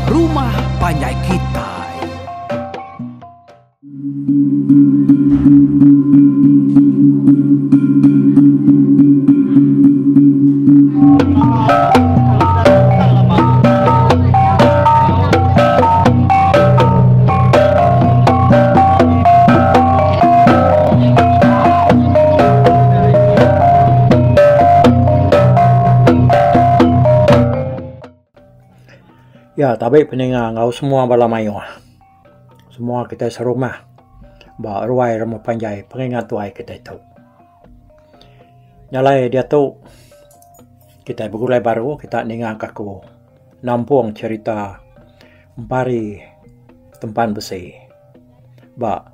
rumah panjai kitai. Ya tabi peninga enggau semua bala mayuh. Semua kitai serumah ba ruai rumah panjai pengingat tuai kitai tu. Nya alai diatu kitai begulai baru kita ninga ka aku nampung cherita Empari Tempan Besi ba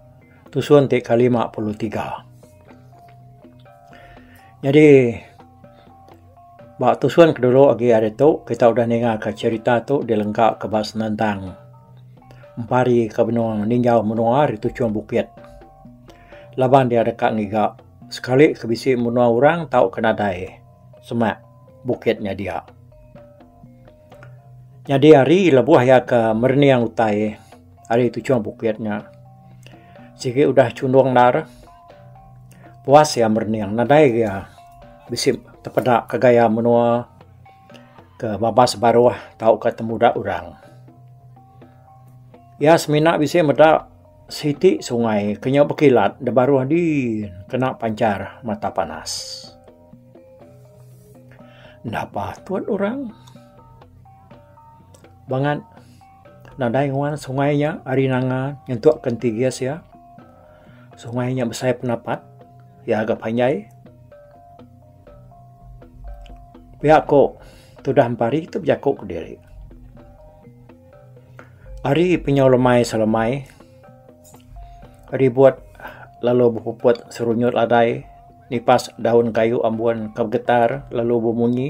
tusun ti ke 53. Nyadi ba tusun ke dulu agi ari tu kita udah ninga ka cherita tu dilengka ka ba senentang Empari ke benung ninjau menua ari tuchung bukit laban dia deka ngiga sekali ke bisi menua orang tauka nadai semak bukit nya dia. Nyadi hari lebuh iya ke merening utai ari tuchung bukit nya sigi udah chundung endar puas iya merening nadai iya bisi tepeda ke gaya menua ke babas baruh tauka temuda orang. Iya semina bisi meda siti sungai ke nyau bekilat da baruh din kena panchar mata panas. Enda patut orang bangat nadai nguan sungai nya ari nanga nyentuk ke entigis iya. Sungai nya besai penapat iya ga panjai. Pia ko tudah empari tu bejaku kediri. Ari penyau lemai selemai ribut lalu bepuput serunyut ladai nipas daun kayu ambun ke begetar lalu bemunyi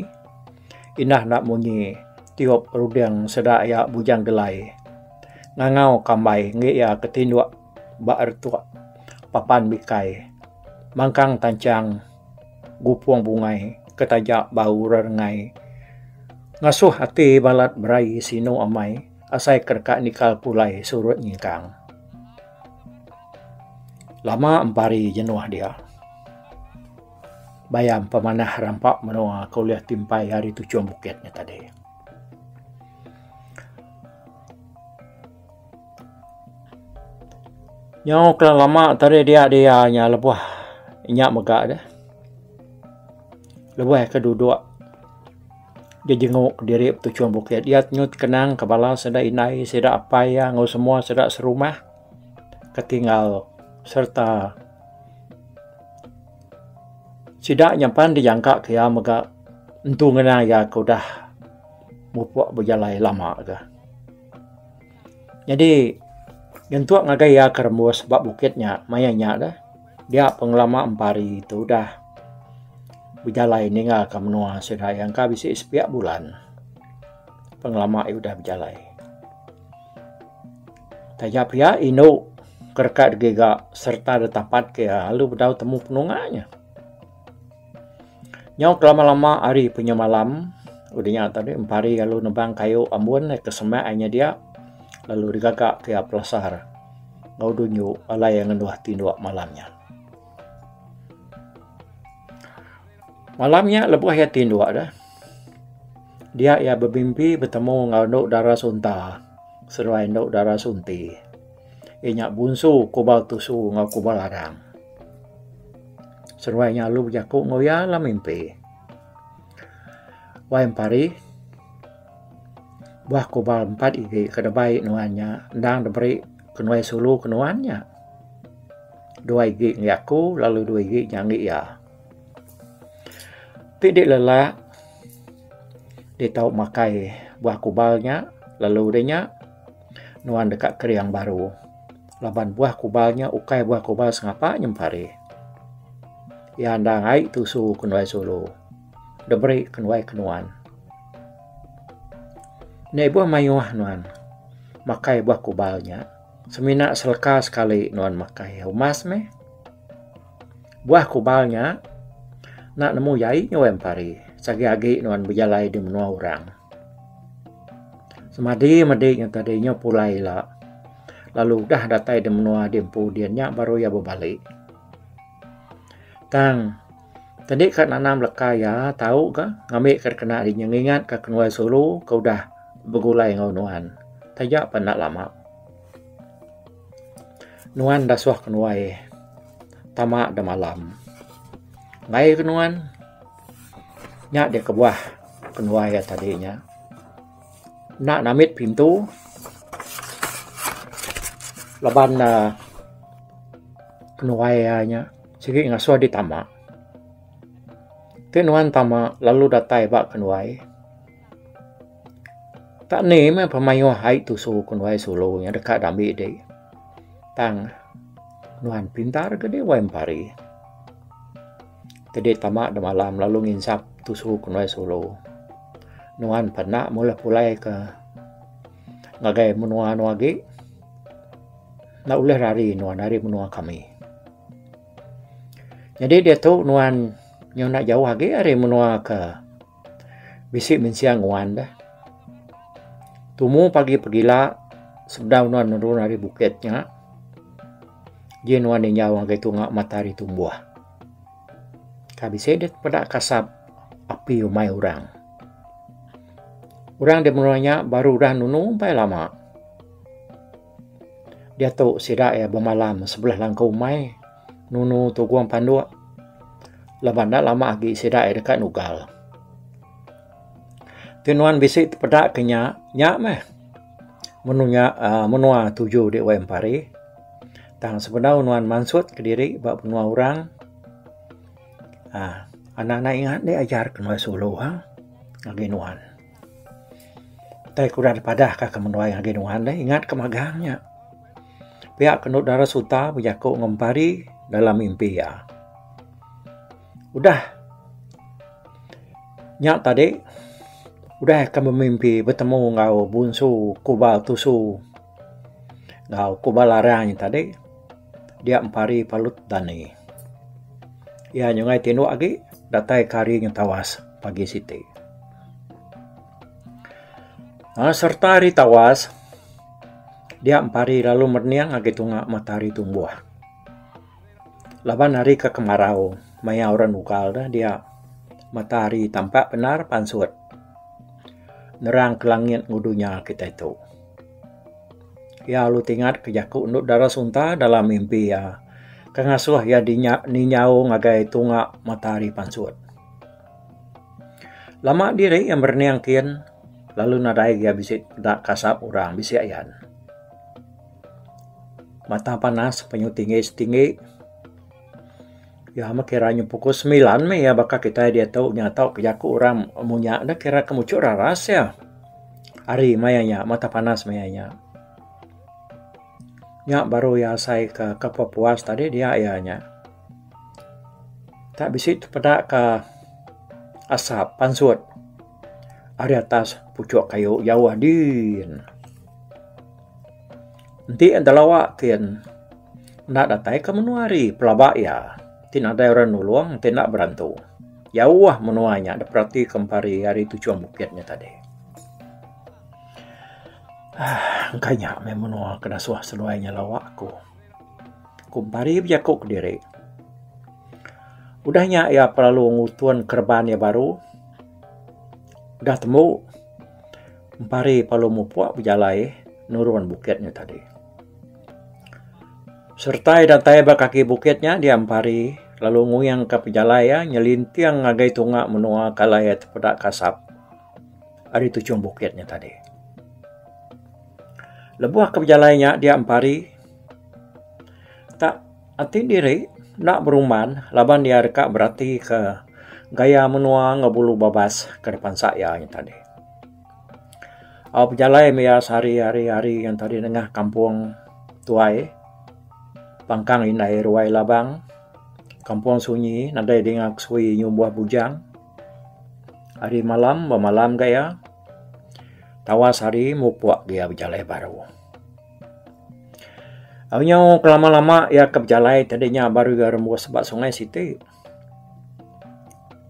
indah enda munyi tiup ruding seda iya Bujang Gelai ngangau kambai enggi iya ke tinduk ba retuk papan bikai mangkang tanchang gupung bungai ke taja bau rerengai ngasuh ati balat beraie sinu amai asai ke deka nikal pulai surut nyingkang. Lama empari jenuh dia. Bayam pemanah rampa menua ke ulih timpai ari tuchung bukit nya tadi. Nyau ke lama tadi dia dia nya lebuh nya mega deh. Lebuh ke duduk dia jenguk diri tuchung bukit iya nyut kenang ke bala sida indai sida apai iya enggau semua sida serumah ke tinggal sereta sida nyampan dijangka ke iya mega entu ngena iya ke udah mupuk bejalai lama ga. Nyadi nyentuk ngagai iya ke rembus ba bukit nya maya nya deh dia pengelama empari tu udah bejalai ninggal ka menua sida iya engka bisi sepiak bulan pengelama iya udah bejalai. Taja pia indu ke deka digiga sereta ditapat ke iya lalu bedau temu penunga nya. Nyau kelama-lama ari penyu malam udah nya tadi empari lalu nebang kayu ambun ke semak inya dia lalu digaga ke iya pelasar enggau dunju alai iya ngenduh tinduk malam nya. Malam nya lebuh iya tinduk deh dia iya bemimpi betemu enggau endo dara sunta seduai endo dara sunti iya nya bunsu kubal tusu enggau kubal arang. Seruai nya lalu bejaku enggau iya dalam mimpi. Wai empari, buah kubal empat igi ke debai nuan nya endang diberi kenuai sulu ke nuan nya. Dua igi enggi aku lalu dua igi nya enggi iya. Ti di lelak di tau makai buah kubal nya lalu udah nya nuan deka kering baru. Laban buah kubal nya ukai buah kubal sengapa nyempari. Iya endang ai tusu kenuai sulu diberi kenuai kenuan. Enda ibuh mayuh nuan makai buah kubal nya semina seleka sekali nuan makai umas meh. Buah kubal nya enda nemu yai nyuai empari sagi agi nuan bejalai di menua orang. Semadi madi nya tadi nyau pulai ila lalu udah datai di menua di empu din nya baru iya bebali. Tang tadi ka nanam leka iya tau ga ngambi ka kena ngingat ka kenuai sulu ke udah begulai enggau nuan taja pa enda lama. Nuan dasuh kenuai tama da malam. Ngai ke nuan nya deh kebuah kenuai iya tadi nya. Enda namit pintu laban ne kenuai iya nya sigi ngasuh dih tama. Ti nuan tama lalu datai ba kenuai tak ni meh pemayuh ai tusu kenuai sulu nya deka diambi dih. Tang nuan pintar ke dih wai empari. Ti dih tama da malam lalu nginsap tusu kenuai sulu. Nuan pa enda meh ulih pulai ke ngagai menua anu agi. Enda ulih rari nuan ari menua kami. Nyadi diatu nuan nyau enda jauh agi ari menua ke bisi mensia nguan deh. Tumu pagi pegila sebedau nuan nurun ari bukit nya ji nuan ninjau ngagai tunga matahari tumbuh. Ka bisi deh peda kasap api umai orang. Orang da menua nya baru udah nunu empai lama. Diatu sida iya bemalam sebelah langkau umai nunu tugung panduk laban enda lama agi sida iya deka nugal. Ti nuan bisi tepeda ke nya, nya meh menu nya uhh menua tuju di wai empari. Tang sebedau nuan mansut kediri ba menua orang uhh anang enda ingat deh ajar ke nuan sulu uhh ngagai nuan. Utai ke udah dipadah ka ke menua ngagai nuan deh ingat ke magang nya. Pia ke enu dara suta bejaku enggau empari dalam mimpi iya. Udah nya tadi udah ka bemimpi betemu enggau bunsu kubal tusu enggau kubal arang nya tadi dia empari palut dani. Iya nyunggai tinduk agi datai ke hari nya tawas pagi siti. Aaa sereta hari tawas dia empari lalu merening agi tunga matahari tumbuh. Laban hari ke kemarau maya orang nugal ne dia matahari tampak bendar pansut nerang ke langit enggau dunya kitai tu. Iya lalu tingat ke jaku endo dara sunta dalam mimpi iya ke ngasuh iya dinya ninjau ngagai tunga matahari pansut. Lama diri iya merening kin lalu nadai iya bisi peda kasap orang bisi ayan. Mata panas penyu tinggi setinggi iya meh kira nyu pukul semilan meh iya baka kitai diatu nya tau ke jaku orang munya ne kira ke muchu raras iya. Hari maya nya mata panas maya nya. Nya baru iya asai ke kepuas tadi dia iya nya. Tak bisi tepeda ka asap pansut ari atas puchok kayu jauh din. Enti delawa kin enda datai ke menua ari pelaba iya ti nadai orang nulung ti enda berantu. Jauh menua nya da perati ke empari ari tuchung bukit nya tadi. Aaa engka nya meh menua ke dasuh seduai nya lawa ku. Ku empari bejaku kediri. Udah nya iya pelalu ngutun kereban iya baru. Udah tembu. Empari perlu mupuk bejalai nurun bukit nya tadi. Sereta iya datai ba kaki bukit nya dia Empari lalu nguyangka pejalai iya nyelinting ngagai tunga menua ke alai iya tepeda kasap ari tuchung bukit nya tadi. Lebuh ke bejalai nya dia Empari tak ati diri enda berumban laban iya deka beratika gaya menua enggau bulu babas ke dipansa iya nya tadi. Au pejalai maya sehari hari hari yang tadi nengah kampung tuai pangkang indai ruai labang kampung sunyi nadai dinga kesui nyumbuh bujang. Hari malam bemalam ga iya tawas hari mupuk ga iya bejalai baru. Au nyau kelama lama iya ke bejalai tadi nya baru iya rembus ba sungai siti.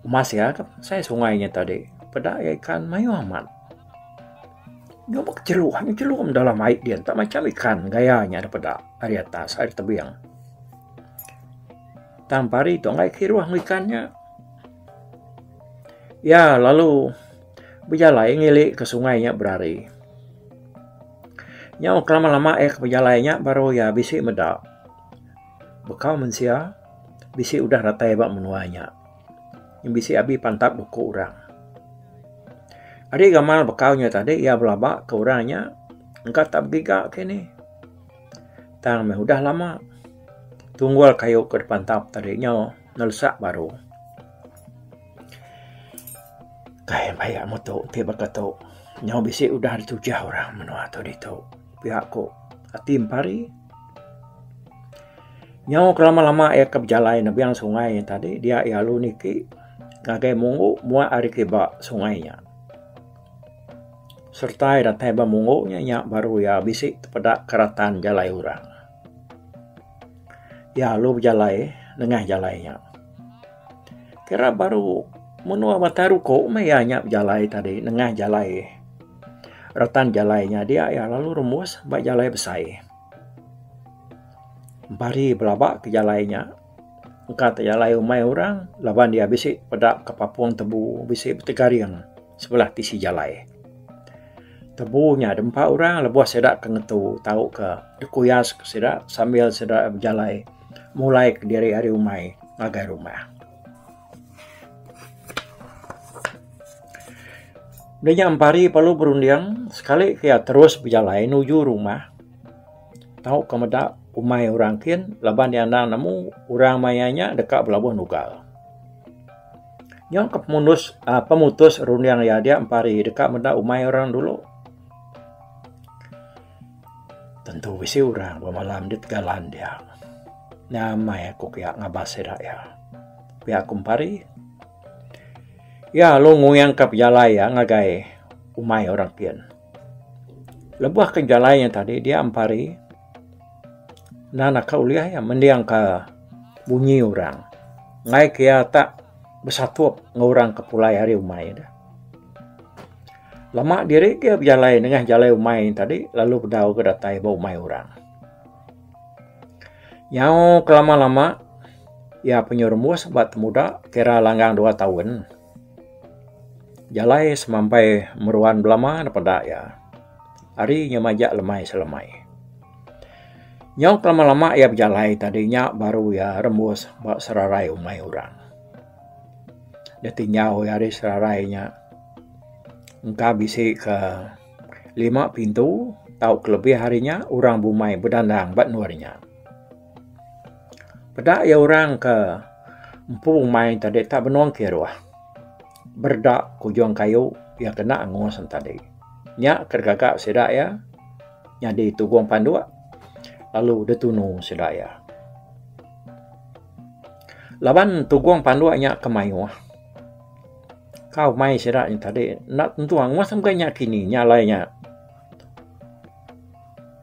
Mas iya ke pasai sungai nya tadi peda iya ikan mayuh amat. Nyau baka jeluh, nyau jelum dalam ai din tak macam ikan gaya nya daripada ari atas ari tebing. Tang pari tu enggai kiruh enggau ikan nya. Iya lalu bejalai ngili ke sungai nya berari. Nyau kelama-lama iya ke bejalai nya baru iya bisi meda bekau mensia bisi udah datai ba menua nya. Bisi abi pantap duku orang. Ari gamal bekau nya tadi iya belaba ke orang nya engka tak begiga kini. Tang meh udah lama tunggul kayu ke dipantap tadi nyau nelesak baru. Kai bayak metu ti baka tu nyau bisi udah ditujah orang menua tu ditu pia ku ati empari. Nyau kelama-lama iya ke bejalai nebing sungai nya tadi dia iya lalu niki ngagai munggu muak ari kiba sungai nya. Sereta iya datai ba munggu nya nya baru iya bisi tepeda keratan jalai orang. Iya lalu bejalai nengah jalai nya. Kira baru menua Batang Ruku meh iya nya bejalai tadi nengah jalai retan jalai nya dia iya lalu rembus ba jalai besai. Bari belaba ke jalai nya engka te jalai umai orang laban iya bisi peda ke papung tebu bisi betegaring sebelah tisi jalai. Tebu nya dempa orang lebuh sida ke ngetu tauka dikuyas ke sida sambil sida bejalai mulai kediri ari umai ngagai rumah. Udah nya empari perlu berunding sekali ke iya terus bejalai nuju rumah tauka meda umai orang kin laban iya endang nemu orang maya nya deka belabuh nugal. Nyau ke pemunus uhh pemutus runding iya dia empari deka meda umai orang dulu. Tentu bisi orang bemalam di tegalan dia. Nyamai aku kiya ngabas sida iya. Pia ku empari. Iya lalu nguyangka pejalai iya ngagai umai orang pin. Lebuh ke jalai nya tadi dia empari enda naka ulih iya mendingka bunyi orang. Enggai ke iya tak besatup enggau orang ke pulai ari umai deh. Lama diri ke bejalai nengah jalai umai nya tadi lalu bedau ke datai ba umai orang. Nyau kelama-lama iya penyerembus ba temuda kira langgang dua taun. Jalai semampai meruan belama ne peda iya. Ari nya majak lemai selemai. Nyau kelama-lama iya bejalai tadi nya baru iya rembus ba serarai umai orang. Da tinjau iya ari serarai nya engka bisi ke lima pintu tauka lebih ari nya orang bumai bedandang ba endur nya. Peda iya orang ke empu umai tadi tak benung kiruh bereda ke ujung kayu iya kena angus ne tadi. Nya ke digaga sida iya nyadi tugung panduk lalu ditunu sida iya. Laban tugung panduk nya ke mayuh. Kau mai sida nya tadi enda tentu angus mega nya kini nya alai nya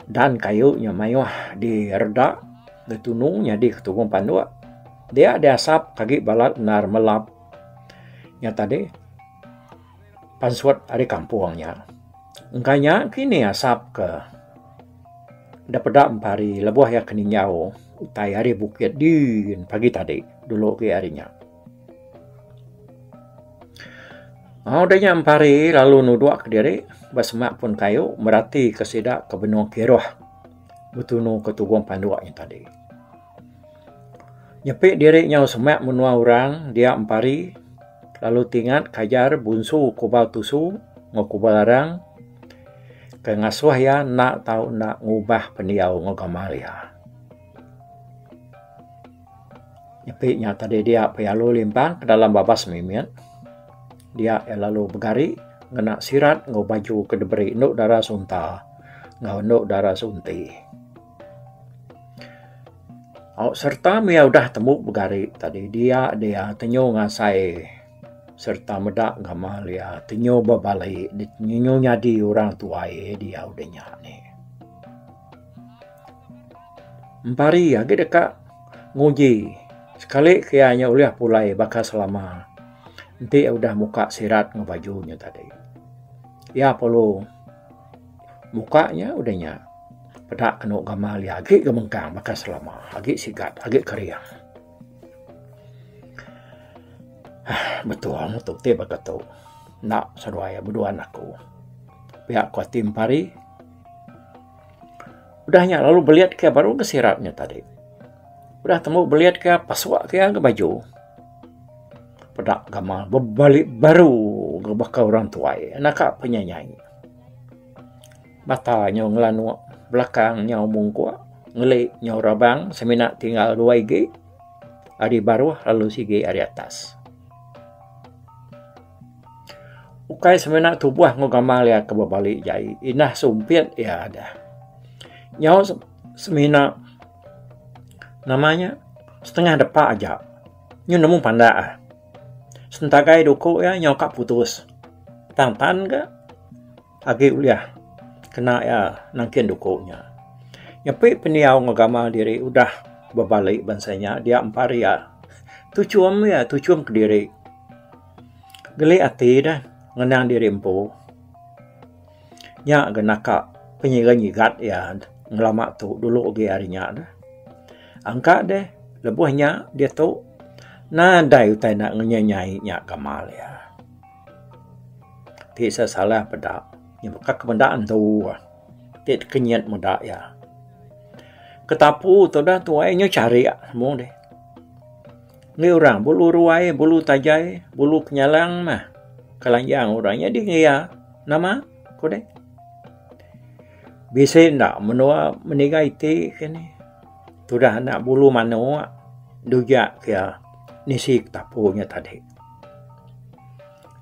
dan kayu nya mayuh direda ditunu nyadi ketubung panduk dia diasap agi balat endar melap nya tadi pansut ari kampung nya. Engka nya kini asap ke da peda empari lebuh iya ke ninjau utai ari bukit din pagi tadi dulu agi ari nya. Udah nya empari lalu nudok kediri ba semak pun kayu merati ke sida ke benung kiruh betunu ke tugung panduk nya tadi. Nyepi diri nyau semak menua orang dia empari lalu tingat kajar bunsu kubau tusu enggau kubau larang ke ngasuh iya enda tau enda ngubah pendiau enggau gamal iya. Nyepi nya tadi dia pia lalu limpang ke dalam babas mimit. Dia iya lalu begari ngena sirat enggau baju ke diberi endu dara sunta enggau endu dara sunti. Au sereta mih iya udah tembu begari tadi dia dia tenyu ngasai sereta meda gamal iya tenyu bebali tenyu nyadi orang tuai dia udah nya nih. Empari agi deka nguji sekali ke iya nya ulih pulai baka selama enti iya udah muka sirat enggau baju nya tadi. Iya perlu. Muka nya udah nya peda kenu gamal iya agi ga mengkang baka selama agi sigat agi kering. Aaa betul tu ti baka tu enda seduai beduan aku pia ku ati Empari. Udah nya lalu belit ke baru ke sirat nya tadi. Udah tembu belit ke pasuk ke iya ga baju. Peda gamal bebali baru ga baka orang tuai naka penyanyai. Mata nyau ngelanuk belakang nyau mungkuk ngeli nyau rabang semina tinggal dua igi ari baruh lalu sigi ari atas. Ukai semina tubuh enggau gamal iya ke bebali jai indah sumpit iya deh. Nyau semina nama nya setengah depa aja nyu nemu pandak ah. Sentagai duku iya nyau ka putus tang tan ga. Agi ulih kena iya nangkin duku nya. Nyepi pendiau enggau gamal diri udah bebali bansa nya dia empar iya tuchum iya tuchum kediri. Geli ati deh ngenang diri empu. Nya ga naka penyiga nyigat iya ngelama tu dulu agi ari nya deh. Angka deh lebuh nya diatu nadai utai enda ngenyai nya gamal iya. Ti seh salah peda nya baka ke meda antu ti tekenyit meda iya. Ketapu tu dah tuai nyu charik mung deh. Enggi orang bulu ruai bulu tajai bulu kenyalang mah kelanjang orang nyadi ngi iya nama ku deh. Bisi enda menua meniga iti kinih tudah anak bulu manok dujak ke iya nisi ketapu nya tadi.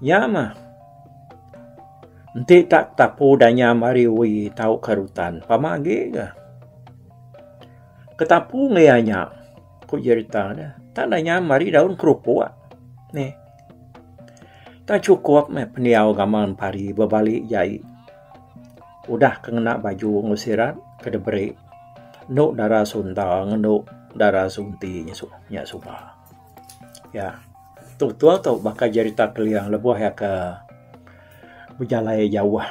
Nya mah enti tak tapu danyam ari wi tauka rutan pama agi ga. Ketapu ngeya nya ku jerita ne tak danyam ari daun kerupuk neh. Tak chukup meh pendiau gamal pari bebali jai udah ke ngena baju enggau sirat ke diberi enu dara sunta ngendu dara sunti nya suba. Ya. Tu betul tu baka jerita Keling lebuh iya ke bejalai jauh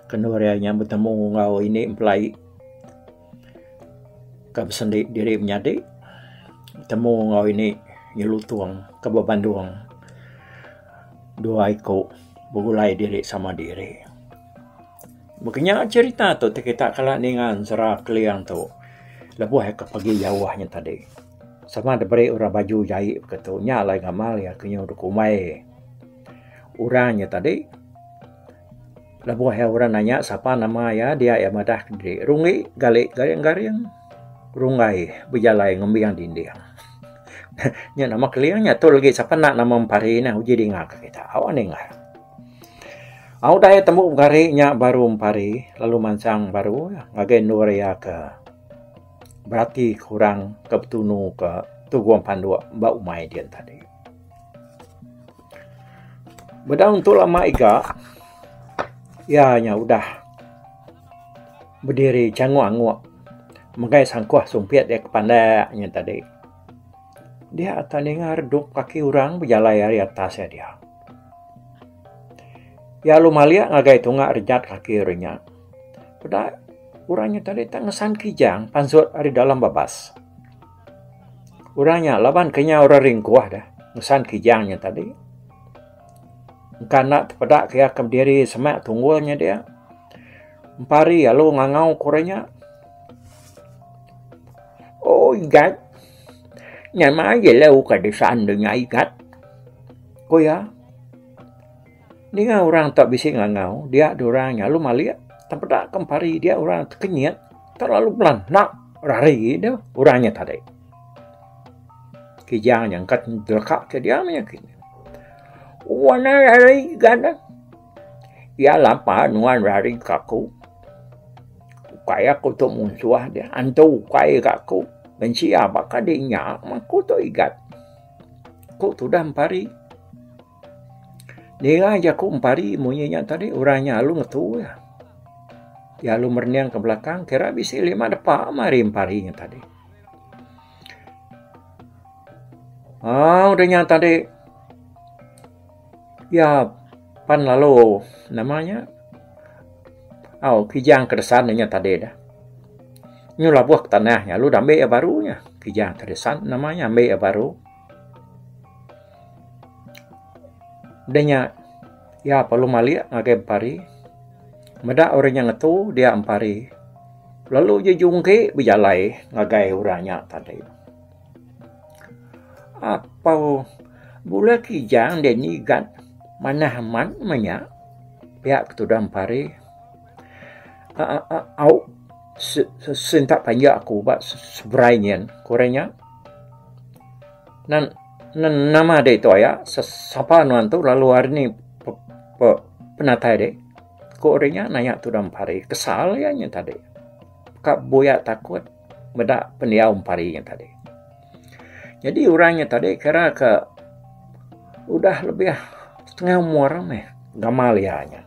kendur iya nya betemu enggau ini empelai ke besendi diri menyadi betemu enggau ini nyelutung ke bebandung dua iku begulai diri sama diri. Baka nya cherita tu ti kita kala ninga ensera Keling tu lebuh iya ke pegi jauh nya tadi. Sama diberi orang baju jai baka tu nya alai gamal iya ke nyau dikumbai orang nya tadi. Lebuh iya orang nanya sapa nama iya dia iya madah kediri runggi gali garing-garing runggai bejalai ngembing dinding. Nya nama keling nya tu lagi sapa enda nama empari ne uji dinga ka kita au ninga. Au udah iya tembu begari nya baru empari lalu mansang baru ngagai endur iya ke. Berati ke orang ke betunu ke tugung panduk ba umai din tadi. Bedau entu lama iga iya nya udah bediri changuk anguk megai sangkuh sumpit iya ke pandak nya tadi. Dia ata ninga redup kaki orang bejalai ari atas iya dia. Iya lalu malik ngagai tunga rejat kaki orang nya. Peda orang nya tadi tak ngesan kijang pansut ari dalam babas. Orang nya laban kenyau orang ringkuh deh ngesan kijang nya tadi. Engka enda tepeda ke iya ke bediri semak tunggul nya dia. Empari lalu ngangau ke orang nya. Oh igat. Nyamai jelu ke disan dunya igat. Ku iya. Ninga orang tak bisi ngangau dia orang nya lalu malik tempeda ke empari dia orang tekenyit terlalu belanak rari deh orang nya tadi. Kijang nya engkat jeleka ke dia meh nya. Wan rari ga ne. Iya lapa nuan rari ka aku. Ukai aku tu munsuh dia antu ukai ga aku mensia baka dinya meh aku tu igat. Ku tudah empari. Ninga jaku empari munyi nya tadi orang nya lalu ngetu iya. Iya lalu merening ke belakang kira bisi lima depa meh ari empari nya tadi. Aaa udah nya tadi iya pan lalu nama nya. Au kijang ke desan inya tadi dah. Nyu labuh ke tanah nya lalu dambi iya baru nya. Kijang ke desan nama nya ambi iya baru. Udah nya iya perlu malik ngagai empari. Meda orang nya ngetu dia empari lalu jejungki bejalai ngagai orang nya tadi. Apau bulih kijang deh nyigat manah amat meh nya pia ke tudah empari aaa au sintak panjak aku ba seberai nyin ku orang nya. Nan nama deh tu aya sapa nuan tu lalu hari ni penatai deh ku orang nya nanya tudah empari kesal iya nya tadi ka buya takut. Meda pendiau empari nya tadi. Nyadi orang nya tadi kira ke udah lebih setengah umur meh gamal iya nya.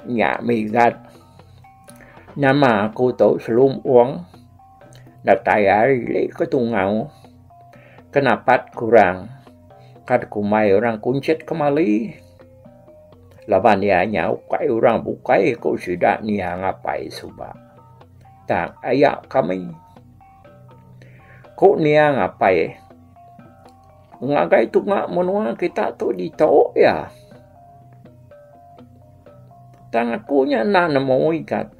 Nya mih igat nama aku tu Selumpong datai ari ili ke tungau ke napat ke orang ka dikumbai orang Kunchit Kemali. Laban iya nya ukai orang bukai ku sida niang apai suba. Tang aya kami. Ku niang apai ngagai tunga menua kita tu ditu iya. Tang aku nya enda nemu igat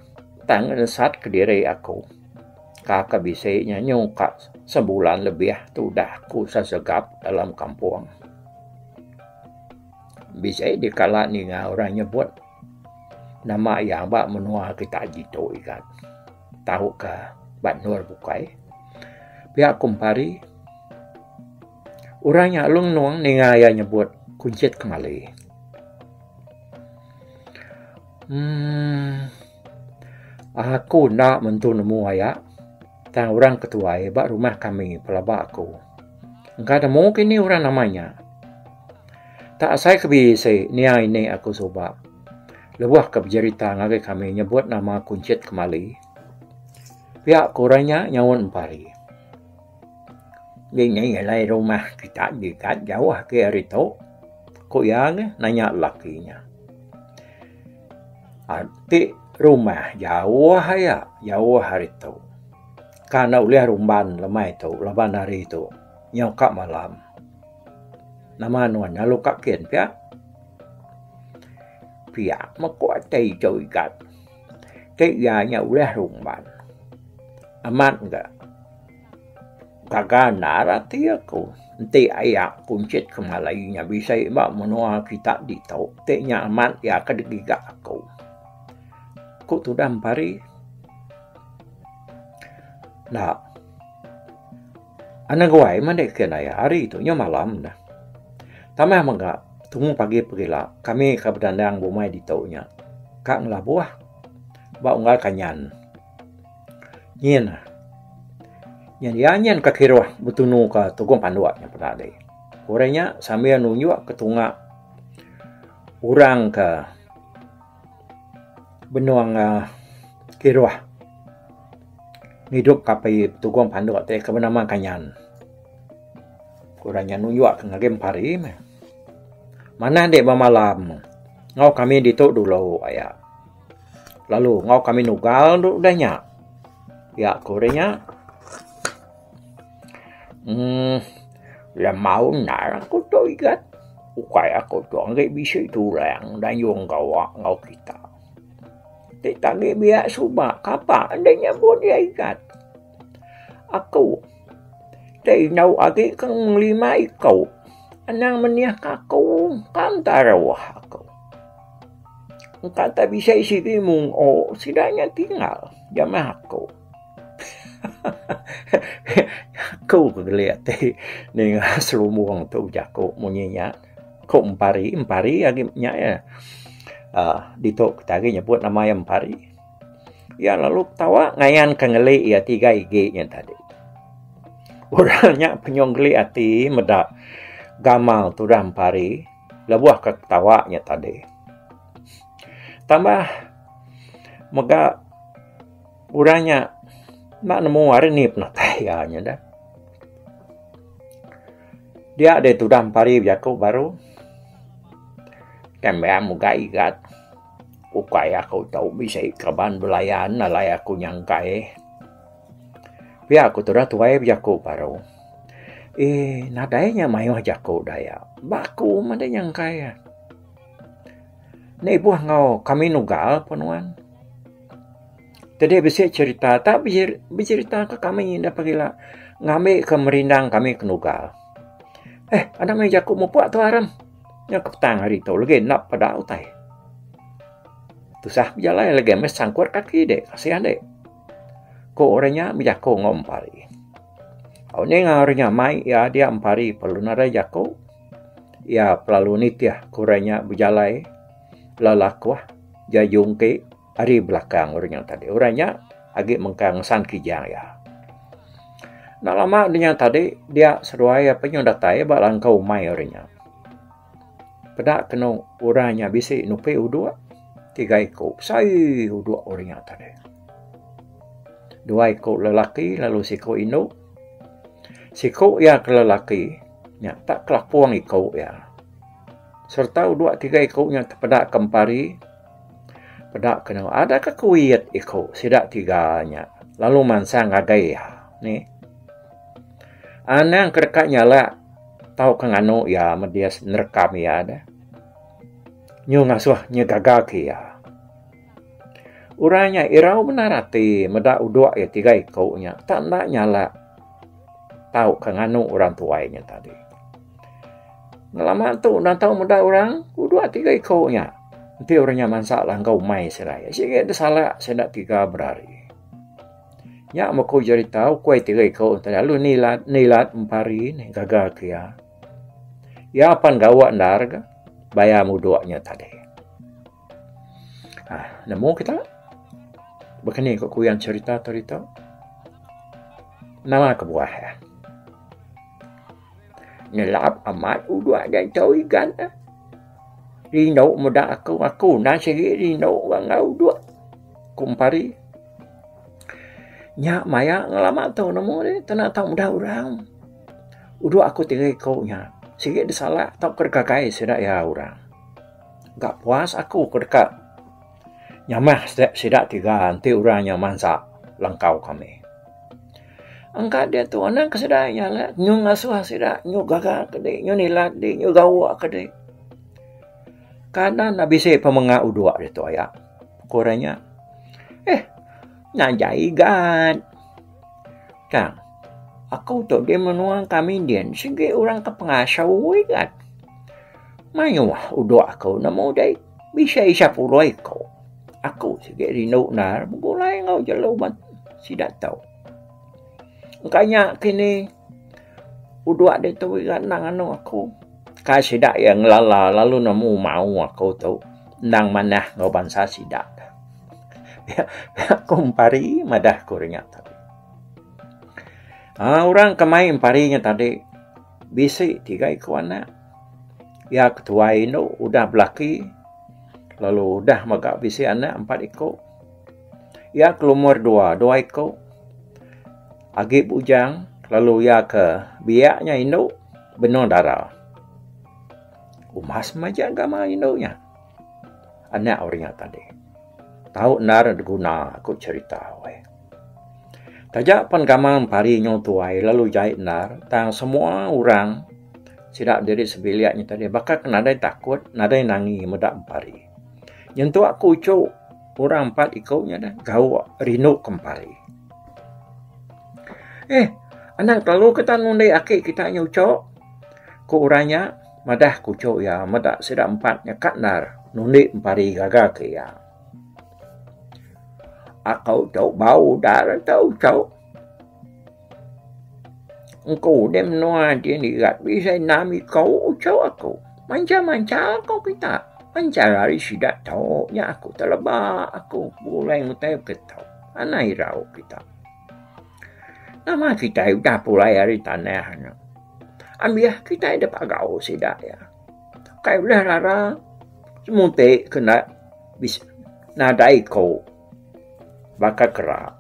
tang nesat kediri aku. Ka ke bisi nya nyungka sebulan lebih tu udah aku sesegap dalam kampung. Bisi dikala ninga orang nyebut nama iya ba menua kita ditu igat tauka ba endur bukai. Pia ku Empari orang nya lalu ngenung ninga iya nyebut Kunchit Kemali. Uhh aku enda mentu nemu aya tang orang ketuai ba rumah kami pelaba aku. Engka nemu kini orang nama nya. Tak asai ke bisi nia ini aku suba. Lebuh ke bejerita ngagai kami nyebut nama Kunchit Kemali. Pia ku orang nya nyaut Empari. Dini alai rumah kita gigat jauh agi ari tu, ku iya nanya lelaki nya. Ti rumah jauh aya jauh ari tu. Ka enda ulih rumban lemai tu laban hari tu nyau ka malam. Nama nuan lalu ka kin pia. Pia meh ku ati tu igat. Ti iya nya ulih rumban. Amat ga gaga endar ati aku enti aya kunchit ke malai nya bisi ba menua kita ditu ti nya amat iya ke digiga aku. Ku tudah empari. Enda. Anang guai meh enda ikan aya hari tu nyau malam dah. Tambah mega tumu pagi pegila kami ka bedandang bumai ditu nya ka ngelabuh ba unggal kanyan. Nyin nyin iya nyin ka kiruh betunu ka tugong panduk nya peda deh. Orang nya sambil nunjuk ke tunga orang ka Benung kiruh ngidup ka api tugong panduk ti ke benama Kanyan. Orang nya nunjuk ke ngagai empari meh. Manah indi bemalam enggau kami ditu dulu aya. Lalu enggau kami nugal tu udah nya. Pia ku orang nya. Uhh lemau endar aku tu igat. Ukai aku tu agi bisi tulang dayung gawa enggau kita. Ti agi biak suba kapa enda nyebut iya igat. Aku ti indu agi ke ngelima iku anang menih ka aku kan taruh aku. Engka tak bisi siti mungok sida nya tinggal jamah aku. Aku ke geli ati ninga selumbung tu bejaku munyi nya. Ku Empari, Empari agi nya iya uhh ditu kita agi nyebut nama iya Empari. Iya lalu ketawa ngayan ke ngeli iya tiga igi nya tadi. Orang nya penyung geli ati meda gamal tudah Empari lebuh ke ketawa nya tadi. Tambah mega. Orang nya enda nemu ari ni penatai iya nya dah. Dia deh tudah empari bejaku baru. Tambah mega igat. Ukai aku tu bisi kaban belayan alai aku nyangkai. Pia ku tudah tuai bejaku baru. Eee nadai nya mayuh jaku daya. Ba aku meh deh nyangkai. Enda ibuh enggau kami nugal pun nuan. Tadi bisi cherita tak becherita ka kami enda pagila ngambi ka merindang kami ke nugal. Eh anang meh jaku mupuk tu aram. Nyau ke petang hari tu lagi enda peda utai. Tusah bejalai lagi meh sangkut kaki dek kasih dek. Ku orang nya bejaku enggau empari. Au ninga orang nya mai iya dia empari perlu nadai jaku. Iya pelalu nitih ku orang nya bejalai lelakuh jejungki ari belakang orang nya tadi. Orang nya agi mengkang ngesan kijang iya. Enda lama nya tadi dia seduai iya penyuh datai ba langkau umai orang nya. Peda kenu orang nya bisi nupi udok tiga iku besai udok orang nya tadi. Dua iku lelaki lalu siku indu. Siku iya ke lelaki nya tak kelapung iku iya. Sereta udok tiga iku nya tepeda ke empari peda ke ne ada ke kuit iku sida tiga nya lalu mansang ngagai iya nih. Anang ke deka nyalak tauka nganu iya medis nerekam iya deh. Nyu ngasuh nyegaga ke iya. Orang nya irau bendar ati meda udok iya tiga iku nya tak enda nyalak tauka nganu orang tuai nya tadi. Ngelama tu enda tau meda orang udok tiga iku nya. Enti orang nya mansa langkau umai sida iya sigi disalak sida tiga berari. Nya meh ku jerita ukui tiga iku tadi lalu nilat nilat empari ne gaga ke iya. Iya pan gawa endar ga bayar mudok nya tadi. Aaa nemu kita baka ni ku kuyan cherita tu ditu. Nama kebuah iya. Nyelap amat udok ditu igan ne. Rindu meda aku, aku enda sigi rindu ga enggau udok ku Empari. Nya maya ngelama tu nemu deh tena tau meda orang. Udok aku tiga iku nya sigi disalak tauka digagai sida iya orang. Ga puas aku ke deka nyamah sida tiga enti orang nya mansa langkau kami. Engka diatu anang ke sida nya le nyu ngasuh sida nyu gaga ke di nyu nilat di nyu gawa ke di. Kanan ne bisi pemenga udok ditu aya ku orang nya. Eh ngajar igat. Tang aku tu di menua kami din sigi orang ke pengasu igat. Mayuh udok aku nemu deh bisi sepuluh iku. Aku sigi rindu endar begulai enggau jelu sida tu. Engka nya kini udok ditu ira endang anu aku. Kai sida iya ngelala lalu nemu mau aku tu endang manah enggau bansa sida. Pia ku Empari madah ku nya tadi. Aaa orang ke mai Empari nya tadi bisi tiga iku anak. Iya ketuai indu udah belaki lalu udah mega bisi anak empat iku. Iya ke lumur dua, dua iku agi bujang lalu iya ke biak nya indu benung dara. Umas majak gamal indu nya anak orang nya tadi. Tau endar diguna ku cherita weh. Taja pen gamal empari nyau tuai lalu jai endar tang semua orang sida diri sebilik nya tadi baka ke nadai takut nadai nangi meda empari. Nyentuk ku uchu orang empat iku nya deh gauk rindu ke empari. Eh anang kelalu kita ngundi aki kita nya uchu ku orang nya madah ku uchu iya meda sida empat nya ka endar nundi empari gaga ke iya. Aku tu bau dara tu uchu. Engku deh menua ti irat bisi enam iku uchu aku. Mancha mancha ko kita. Mancha ari sida tu nya aku teleba aku begulai utai ke tu. Anang irau kita. Nama kitai udah pulai ari tanah ne. Ambih kitai da pagau sida iya. Kai ulih rara semuti ke enda bisi nadai iku baka kera.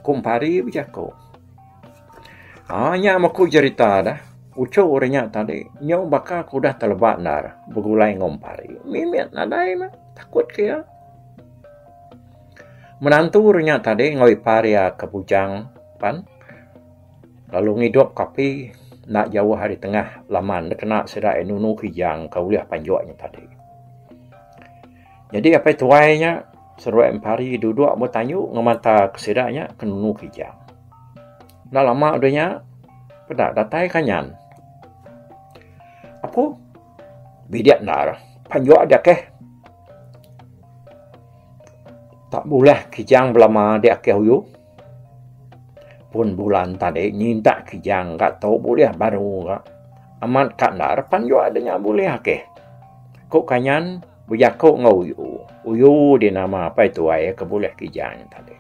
Ku Empari bejaku. Aaa nya meh ku jerita deh. Uchu ri nya tadi nyau baka ke udah teleba endar begulai enggau Empari. Mimit nadai meh takut ke iya. Menantu re nya tadi enggau ipar iya ke bujang pan lalu ngidup ke api enda jauh ari tengah laman da kena sida iya nunu kijang ke ulih panjuk nya tadi. Nyadi apai tuai nya seruai empari duduk betanju ngemata ke sida nya ke nunu kijang. Enda lama udah nya peda datai kanyan. Apu bidik endar panjuk dia keh. Tak buleh kijang belama di akih uyu. Pun bulan tadi nyintak kijang ga tu bulih baru ga. Amat ka endar panjuk de nya bulih akih. Ku Kanyan bejaku enggau uyu. Uyu di nama apai tuai ke bulih kijang tadi.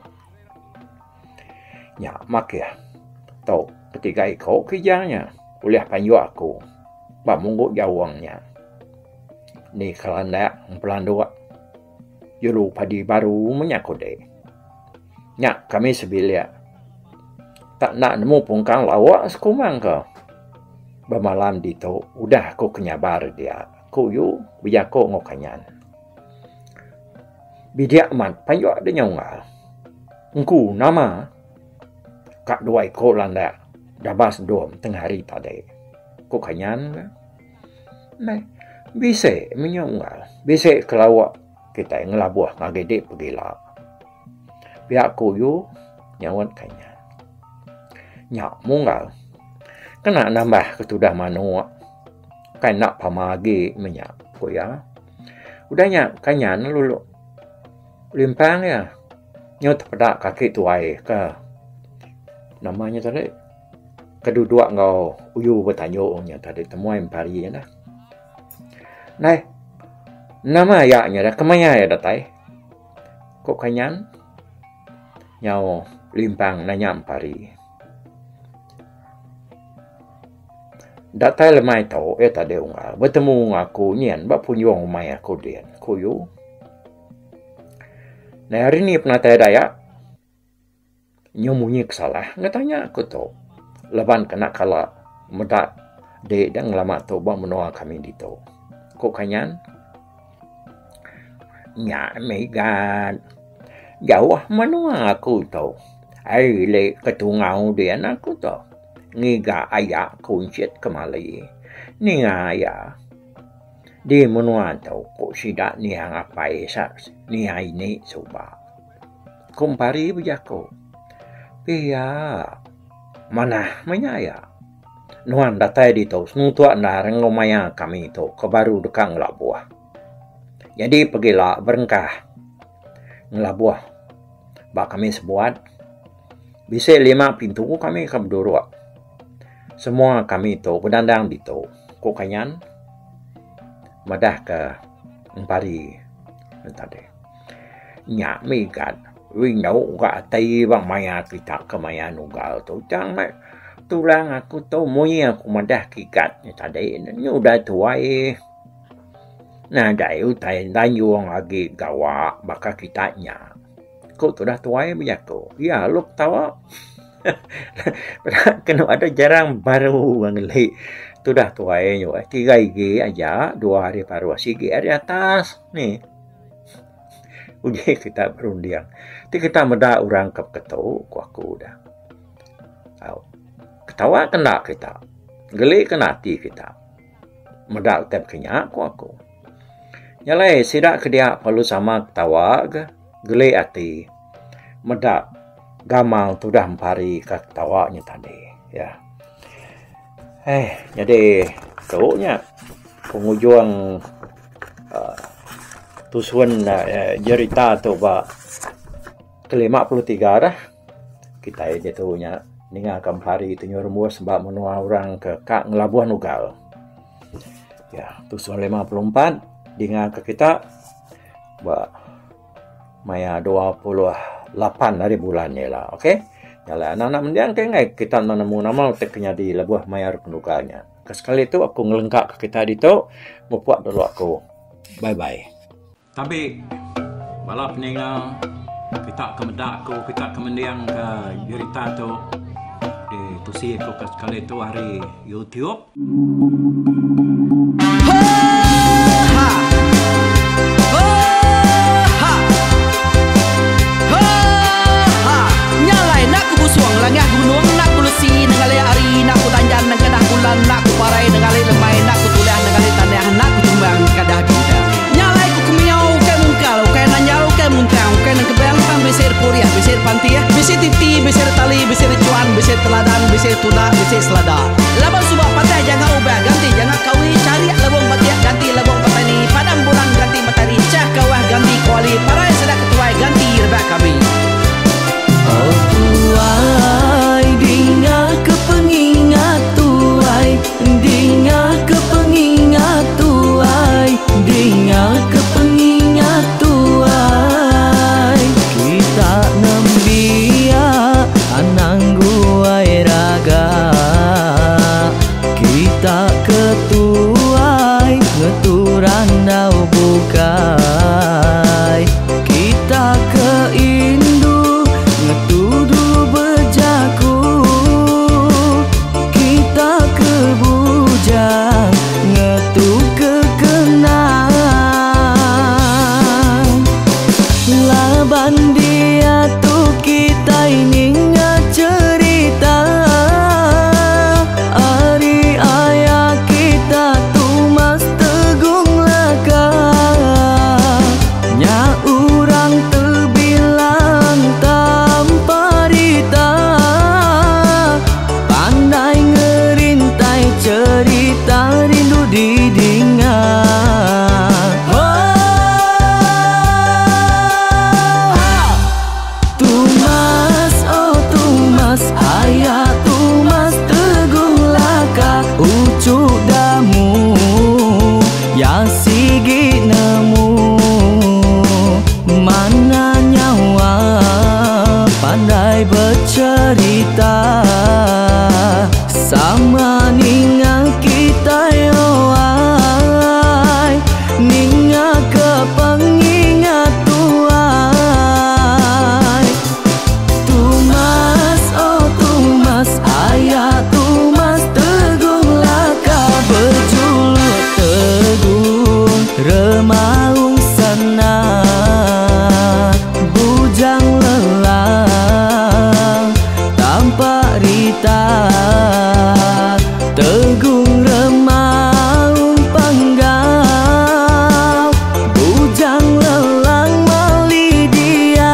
Nya makih tu ketiga iku kijang nya bulih panjuk aku ba munggu jaung nya. Ni kelandak empelanduk jelu padi baru meh nya kudi. Nya kami sebilik tak enda nemu pungkang lawa sekumang ke bemalam ditu udah aku ke nyabar dia, ku yu bejaku enggau Kanyan. Bidik amat payuk deh nya unggal. Engku nama ka dua iku landak dabas dom tengah hari tadi, ku Kanyan. Meh bisi meh nya unggal. Bisi kelawa kitai ngelabuh ngagai dik pegila. Pia ku yu nyaut ka inya. Nya munggal. Kena nambah ke tudah manuk kai enda pama agi meh nya ku iya. Udah nya kanyan lalu limpang iya nyau tepeda kaki tuai ke nama nya tadi. Ke duduk enggau uyu betanju nya tadi temuai empari nya dah. Nai nama aya nya dah kemaya iya datai? Ku Kanyan nyau limpang nanya empari. Datai lemai tu iya tadi unggal betemu enggau aku nyin ba punjung umai aku din, ku uyu. Nai hari ni penatai daya. Nyu munyi ke salah nga tanya ku tu laban kena kala meda di da ngelama tu ba menua kami ditu. Ku Kanyan, Nya mega jauh menua aku tu ai ili ke tungau din aku tu ngiga aya kunchit kemali ninga iya. Di menua tu ku sida niang apai niang ini suba. Ku Empari bejaku, Pia, manah meh nya iya. Nuan datai ditu senutuk endar enggau maya kami tu ke baru deka ngelabuh. Nyadi pegila berengkah ngelabuh ba kami sebuat bisi lima pintu kami ke beduruk. Semua kami tu bedandang ditu, ku Kanyan madahka Empari tadi. Nya mih gat rindu ga ati ba maya kita ke maya nugal tu tang meh tulang aku tu mui aku madah kigat nya tadi ne udah tuai nadai utai danjung agi gawa baka kita nya. Ku tudah tuai bejaku iya lalu ketawa kenu adeh jarang baru ngeli tudah tuai nyuai tiga igi aja dua ari baruh sigi ari atas nih. Uji kita berunding. Ti kita meda orang ke beketu, ku aku dah. Au. Ketawa ke enda kita? Geli ke enda ati kita? Meda utai baka nya, ku aku. Nya alai sida ke dia perlu sama ketawa ga, geli ati meda gamal tudah empari ke ketawa nya tadi. Ya. Eh, nyadi tu nya pengujung uhh tusun jerita tu ba ke 53 dah kitai ditu nya ninga ka empari ti nyuruh rembus ba menua orang ke ka ngelabuh nugal. Ya tusun 54 dinga ka kita ba maya 28 hari bulan ila ok. Nya alai anak anak mendiang ke enggai kita nemu nama utai ke nyadi lebuh maya nugal nya. Ke sekali tu aku ngelengka ke kita ditu mupuk dulu aku. Bye bye. Tabi bala peninga kita ke meda aku kita ke mending ke jerita tu di tusi aku ke sekali tu ari YouTube. pantih, bisi titi, bisi retali, bisi rechuan, bisi teladan, bisi tunda, bisi selada. Laban suba patah janga ubah ganti janga kawi, charik lebung batik ganti lebung petani, padam bulan ganti matahari, chah kawah ganti kuali, parai sida ketuai ganti rebak kami. Oh tuai, dinga ke pengingat tuai, dinga ke pengingat tuai, dinga ke pengingat tuai. Kita nembiak anang guai raga, kita ketuai ngetu randau bukai, kita ke indu ngetu dulu bejaku, kita ke bujang ngetu ke kenang. Laban dia tu kita ingat cerita ari ayah kita Tumas Tegung Laka. Nya urang terbilang tanpa rita, pandai ngerintai cerita rindu didinga. Tumas, oh Tumas, ayah Tumas Tegung Laka, ucu damu ya sigi nemu, mana nyawa pandai bercerita, sama ninga kita yoai, ninga ke pengingat tuai. Tumas, oh Tumas, ayah Tumas Tegung Laka, berjuluk Tegung Remaung sana, bujang lelang tanpa rita, Tegung Remaung Panggau, bujang lelang mali diau.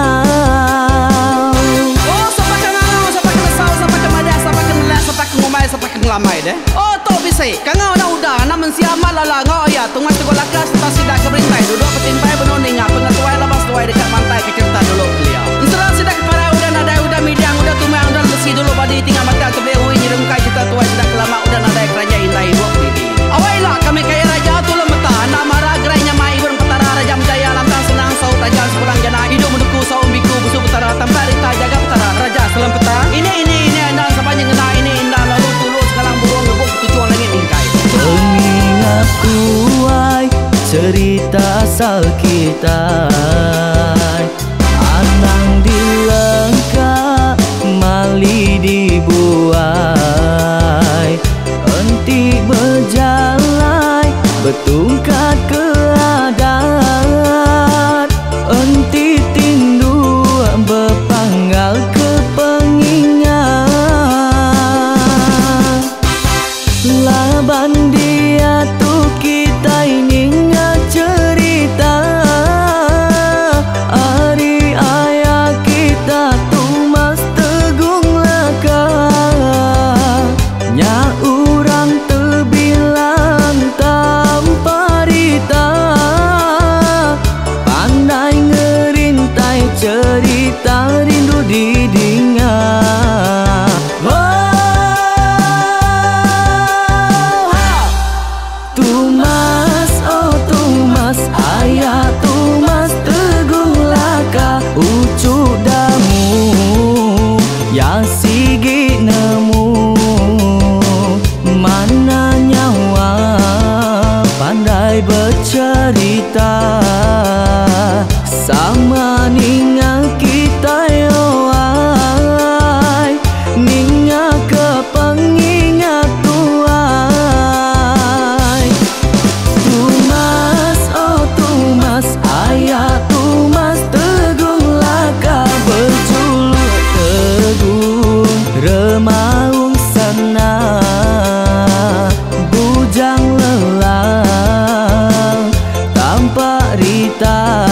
Oh, sapa ke ngangau, sapa ke nesau, sapa ke madah, sapa ke nelak, sapa ke ngumbai, sapa ke ngelamai deh. Oh, tu bisi. Kangau dah udah, anak mensia amat lala ngau ya. Tungai teguh lakas, serta sida ke berintai, duduk bertimpai benung ninga pengetuai labas tuai dekat mantai ke cerita dulu kelia. Enseran sida ke parai udah nadai, udah midang, udah tumang, udah lesi dulu badi tinggal mata tebel ui nyerungkai cerita tuai sida kelama udah nadai kerajaan indai buat diri. Awailah kami kaya raja tulung meta, anak marah gerai nyamai ibun petara raja menjaya lantang senang saut raja sepulang jana hidup menduku saum biku busu petara tanpa rita jaga petara raja selam peta. Ini ini ini andang sampai ngena ini indah lalu tulus sekarang burung rebuk tujuan langit bingkai. Pengingat tuai cerita asal kita, anang dilengka mali dibuai, enti berjalai betungkat keadaan, enti tindu berpanggal ke pengingat. Laban dia tu kita ingat cerita ari ayah kita Tumas Tegung Laka, nya urang terbilang tanpa rita, pandai ngerintai cerita rindu didinga. Tumas, oh Tumas, ayah Tumas Tegung Laka, ucu damu ya sigi nemu, mana nyawa pandai bercerita, sama ninga kita yoai, ninga ke pengingat tuai. Tumas, oh Tumas, ayah Tumas Tegung Laka, berjuluk Tegung Remaung sana, bujang lelang tanpa rita.